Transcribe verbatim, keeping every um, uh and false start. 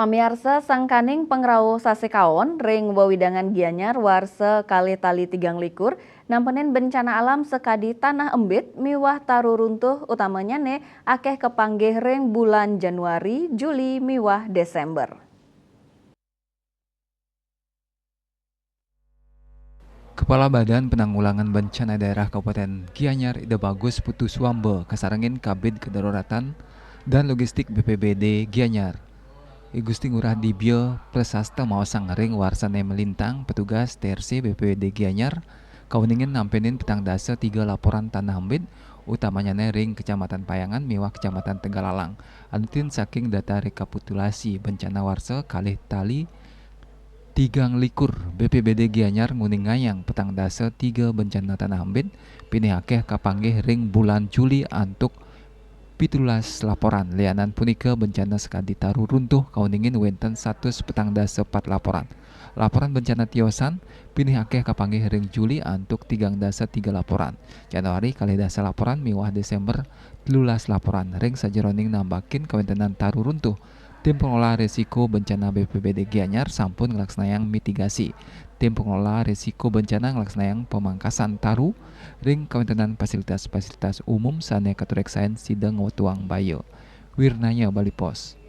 Pamiarsa, sangkaning pangrauh sasekaon ring wewidangan Gianyar warsa kalih tali tigang likur, nampenin bencana alam sakadi tanah embit miwah taru runtuh, utamanyane akeh kapanggih ring bulan Januari, Juli miwah Desember. Kepala Badan Penanggulangan Bencana Daerah Kabupaten Gianyar, Ida Bagus Putu Swamba, kasarengin Kabid Kedaruratan dan Logistik B P B D Gianyar, I Gusti Ngurah Dibya Prasasta, maosang ring warsane malintang, petugas T R C B P B D Gianyar kauningin nampenin petang dasa tiga laporan tanah embit, utamanyane ring Kecamatan Payangan miwah Kecamatan Tegalalang. Anutin saking data rekapitulasi bencana warsa kalih tali tigang likur, B P B D Gianyar nguningayang petang dasa tiga bencana tanah embit, pinih akeh kapanggih ring bulan Juli antuk pitulas laporan. Lianan punika, bencana sakadi taru runtuh kauningin wenten satus petang dasa pat laporan. Laporan bencana tiosan pinih akeh kapanggih ring Juli antuk tigang dasa tiga laporan, Januari kalih dasa laporan miwah Desember telulas laporan. Ring sajeroning nambakin kawentenan taru runtuh, Tim Pengelola Risiko Bencana B P B D Gianyar sampun nglaksanayang mitigasi. Tim Pengelola Risiko Bencana nglaksanayang pamangkasan taru ring kawentenan fasilitas-fasilitas umum sane katureksain sida ngwetuang baya. Wirnaya, Bali Post.